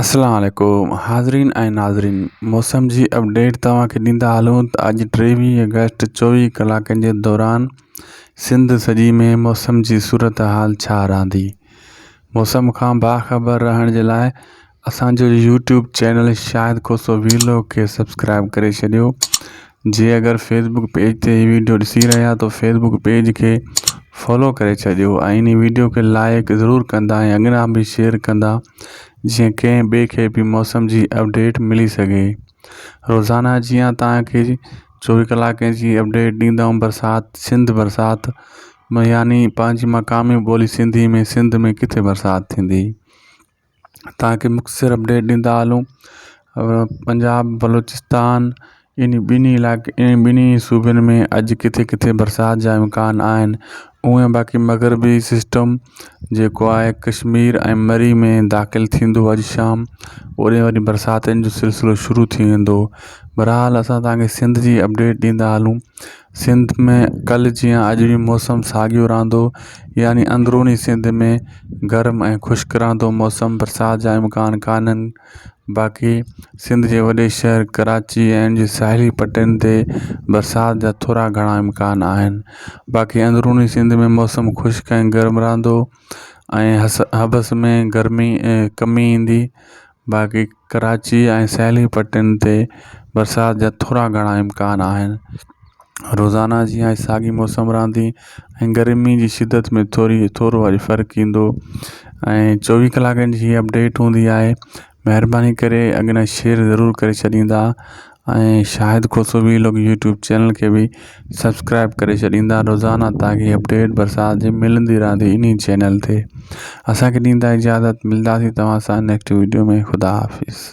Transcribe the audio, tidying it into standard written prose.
السلام عليڪم حاضرين ۽ ناظرين موسم جي اپڊيٽ توهان کي ڏيندا هلون ته اڄ 23 آگسٽ 24 ڪلاڪن جي دوران سنڌ سڄي ۾ موسم جي صورتحال ڇا رهندي موسم کان باخبر رهڻ جي لاء اسان جو YouTube channel Shahid Khoso vlog کي سبسڪرائب ڪري ڇڏيو جي اگر فيسبڪ پيج تي هي ويڊيو ڏسي رهيا تو فيسبڪ پيج کي فالو ڪري ڇڏيو ۽ انهي ويڊيو کي لائڪ ضرور ڪندا ۽ اڳنا به شيئر ڪندا جيئن ڪنهن ٻئي کي به موسم جي اپڊيٽ ملي سگهي روزانه جيئن توهان کي چوويهه ڪلاڪ جي اپڊيٽ ڏيندا آهيون برسات سنڌ برسات يعني پنهنجي مقامي ٻولي سنڌي ۾ سنڌ ۾ ڪٿي برسات ٿيندي توهان کي مختصر اپڊيٽ ڏيندا هلون پنجاب بلوچستان ان ٻنهي علائقي ان ٻنهي صوبن ۾ اڄ ڪٿي ڪٿي برسات جا امڪان آهن اونئن باقي مغربي سسٽم جيڪو آهي ڪشمير ۽ مري ۾ داخل ٿيندو اڄ شام اوڏي وري برساتن جو سلسلو شروع ٿي ويندو بهرحال اسان توهان کي سنڌ جي اپڊيٽ ڏيندا هلون سنڌ ۾ ڪلهه جيان اڄ به موسم ساڳيو رهندو يعني اندروني سنڌ ۾ گرم ۽ خشڪ رهندو موسم برسات جا امڪان ڪانهن باقي سنڌ جي وڏي شهر ڪراچي ۽ ان جي ساحلي پٽين تي برسات جا ٿورا گهڻا امڪان آهن باقي اندروني سنڌ ۾ موسم خشڪ ۽ گرم رهندو ۽ حبس ۾ گرمي ڪمي ايندي باقي ڪراچي ۽ ساحلي پٽين تي برسات جا ٿورا گهڻا امڪان آهن روزانه جي آهي ساڳي موسم رهندي ۽ گرمي جي شدت ۾ ٿوري ٿورو وري فرق ايندو ۽ چوويهه ڪلاڪن جي اپڊيٽ هوندي آهي مهرباني ڪري اڳنا شيئر ضرور ڪري ڇڏيندا ۽ Shahid Khoso vlog YouTube channel کي به سبسڪرائب ڪري ڇڏيندا روزانه توهان کي اپڊيٽ برسات جي ملندي رهندي انهي چينل تي اسان کي ڏيندا اجازت ملداسين توهان سان نيڪسٽ ويڊيو ۾ خدا حافظ.